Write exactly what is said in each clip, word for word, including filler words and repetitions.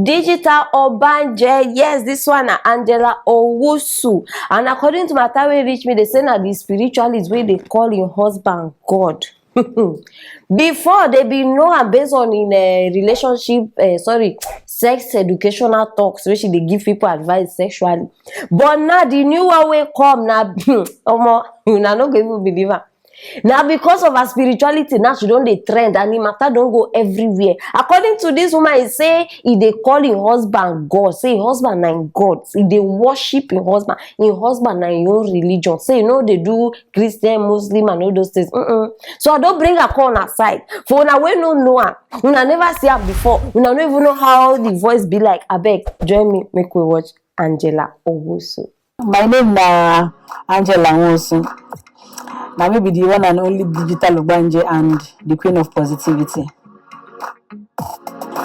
Digital Obanje, yes, this one na Angela Owusu. And according to matter wey reach me, they say na the spiritualist wey dey call im husband God. Before, they be know am based on in a relationship, uh, sorry, sex educational talks wey she dey give people advice sexually. But now the new one wey come na omo, una no go even believe am. Na because of her spirituality now she don dey trend and im matter don go everywhere. According to this woman, e say e dey call im husband God, say im husband na im God, e dey worship im husband, im husband na im own religion, say e no dey do Christian, Muslim and all those things. Mm-mm. So I don bring her come una side. For una wey no know am, una never see am before, una no even know how the voice be like. Abeg, join me make we watch Angela Owusu. My name na Angela Nwosu. Na me be the one and only digital Ogbanje and the queen of positivity.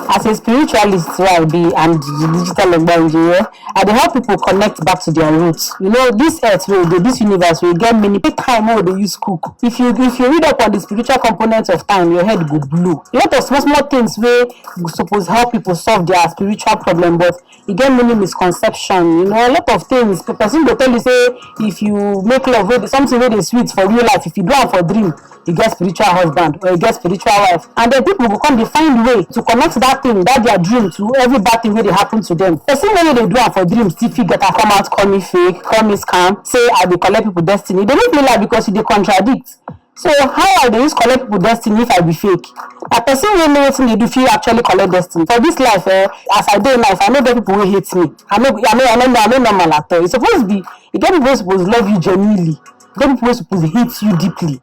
As a spiritualist wey I be and the digital Ogbanje, yeah, I dey help people connect back to their roots. You know, this earth wey dey, this universe wey get many time wey dey use cook. If you if you read up on the spiritual component of time, your head go blow. A lot of small small things wey suppose help people solve their spiritual problem, but e get many misconception. You know, a lot of things pe- person go tell you say if you make love wey something wey dey sweet for real life, if you do am for dream, you get spiritual husband or you get spiritual wife, and then people go come dey find way to connect that thing, that their dream, to every bad thing wey dey happen to them. Person wey no dey do am for dream still fit get am come out, call me fake, call me scam, say I dey collect people destiny. They no fit lie because e dey contradict. So how I dey use collect people destiny if I be fake? A person wey know wetin dey do fit actually collect destiny. For this life, eh, as I dey now, if I no get people wey hate me, I no, I no, I no, I no normal at all. E suppose be, e get people wey suppose love you genuinely, e get people wey suppose hate you deeply.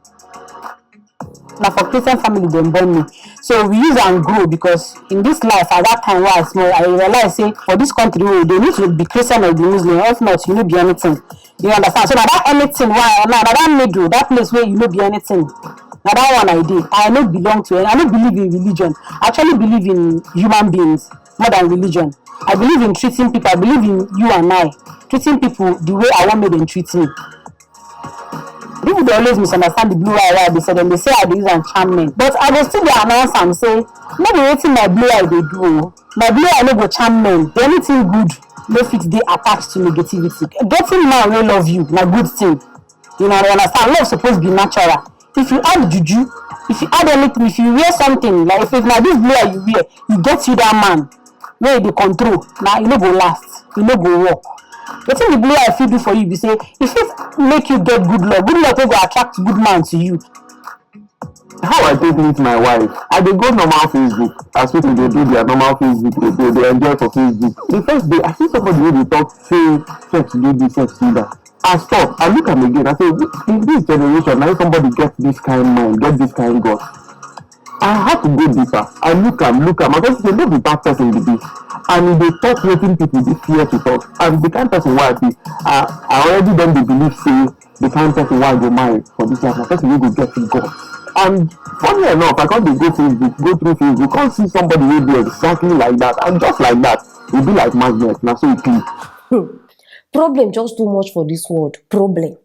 Na for Christian family dem born me, so we use am grow, because in this life, at that time wey I small, I realize say for this country wey we dey, you need to be Christian or be Muslim. If not, you no be anything. You understand? So na that anything wey I, na na that middle, that place where you no be anything, na that one I dey. I no belong to any, I no believe in religion. I actually believe in human beings more than religion. I believe in treating people. I believe in you and I, treating people the way I want make them treat me. People dey always misunderstand the blue eye wey I dey sell. Dem dey say I dey use am charm men, but I go still dey announce am say no be wetin my blue eye dey do o. My blue eye no go charm men. Anything good no fit dey attached to negativity. Getting man wey love you na good thing. You know, understand? Love suppose be natural. If you add juju, if you add anything, if you wear something, like if, if na this blue eye you wear, you get you that man wey you dey control, na e no go last, e no go work. Wetin the blue eye fit do for you be say e fit make you get good luck, good luck wey go attract good man to you. How I take meet my wife? I dey go normal Facebook, as people dey do their normal Facebook, dey dey dey enjoy for Facebook. The first day, I see somebody wey dey talk say sex do this, sex do that. I stop, I look am again, I say, "This, this generation, na if somebody get this kind mind, get this kind God." I had to go deeper. I look am, look am, I come say no be bad person be this. And e dey talk wetin people dey fear to talk. And the kind person wey I be, I, I already don dey believe say the kind person wey I go marry for this life na person wey go get God. And funny enough, I come dey go Facebook, go through Facebook, come see somebody wey be exactly like that, and just like that, e be like magnet. Na so e click. Problem just too much for this world. Problem.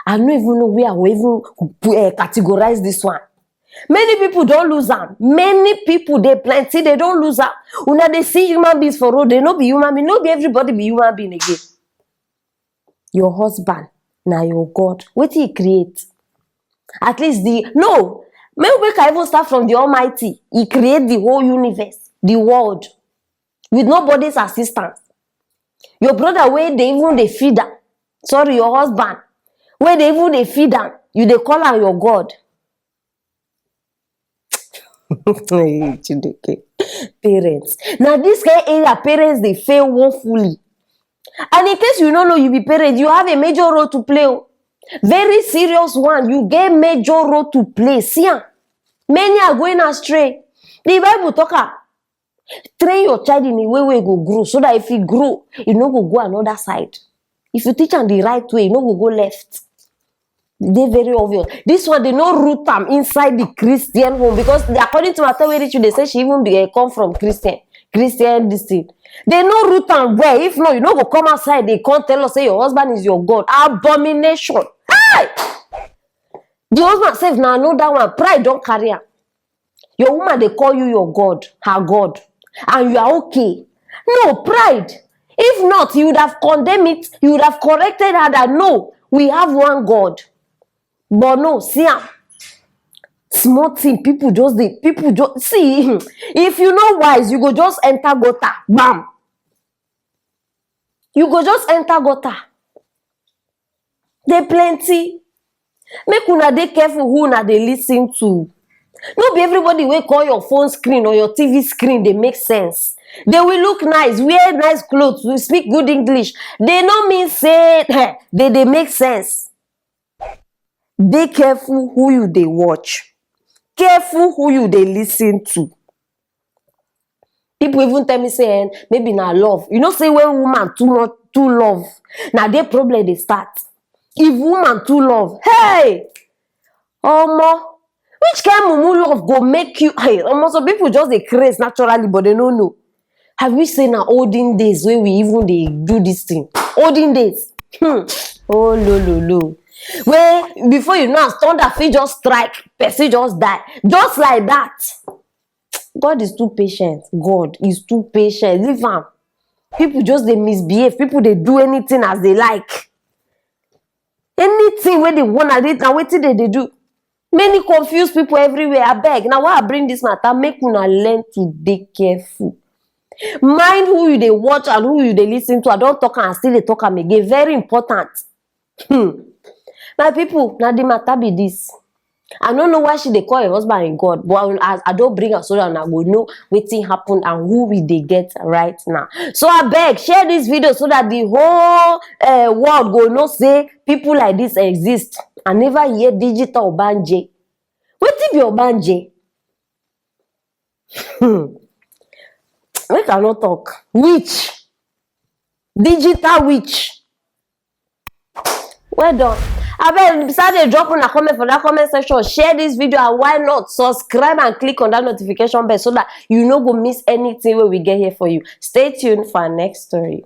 I no even know where I will even uh, categorize this one. Many people don lose am. Many people dey plenty, they don lose am. Una dey see human beings for road, they no be human being. No be everybody be human being again. Your husband na your God. Wetin he create? At least the no. Make make I even start from the Almighty. He create the whole universe, the world, with nobody's assistance. Your brother wey dey even dey feed am, sorry, your husband wey dey even dey feed am, you dey call am your God. Chineke. Parents. Na this kind area parents dey fail woefully. And in case you no know you be parent, you have a major role to play o. Very serious one. You get major role to play. See am. Many are going astray. The Bible talk am. Train your child in a way wey e go grow, so that if e grow, e no go go another side. If you teach am the right way, e no go go left. E dey very obvious. This one, they no root am inside the Christian home, because they, according to matter wey reach you, they say she even be, eh, come from Christian, Christian this thing. They no root am well. If not, you no go come outside, they come tell us say your husband is your God. Abomination. Hey! The husband sef na another one. Pride don carry am. Your woman dey call you your God, her God. and you are okay. No, pride. If not, you would have condemned it, you would have corrected her that no, we have one God. But no, see am. Small thing, people just dey, people just see. If you no wise, you go just enter gutter. Bam. You go just enter gutter. Dey plenty. Make una dey careful who una dey listen to. No be everybody wey call your phone screen or your T V screen dey make sense. They will look nice, wear nice clothes, will speak good English. They no mean say eh, they dey make sense. Dey careful who you dey watch. Careful who you dey listen to. People even tell me say eh, maybe na love. You know say when woman too much too love, na there problem dey start. If woman too love, hey, omo, which kind mumu love go make you? Hey, omo, some people just dey craze naturally, but they no know. I wish say na olden days wey we even dey do this thing. Olden days. Hmm. Oh lo lo lo. Wey before you know, as thunder fit just strike, person just die. Just like that. God is too patient. God is too patient. Leave am. People just dey misbehave. People dey do anything as they like. Anything wey they want, na dey- na wetin they dey do. Many confused people everywhere. Abeg, na why I bring this matter. Make una learn to dey careful. Mind who you dey watch and who you dey listen to. I don talk am, I still dey talk am again. Very important. Hmm. My people, na the matter be this. I no know why she dey call her husband in God, but I, I don bring am so that una go know wetin happen and who we dey get right now. So abeg, share this video so that the whole uh, world go know say people like this exist. I never hear digital obanje. Wetin be obanje? Hmm. Make I no talk. Witch. Digital witch. Well done. Abeg, start dey drop una comment for that comment section. Share this video and why not subscribe and click on that notification bell so that you no go miss anything wey we get here for you. Stay tuned for our next story.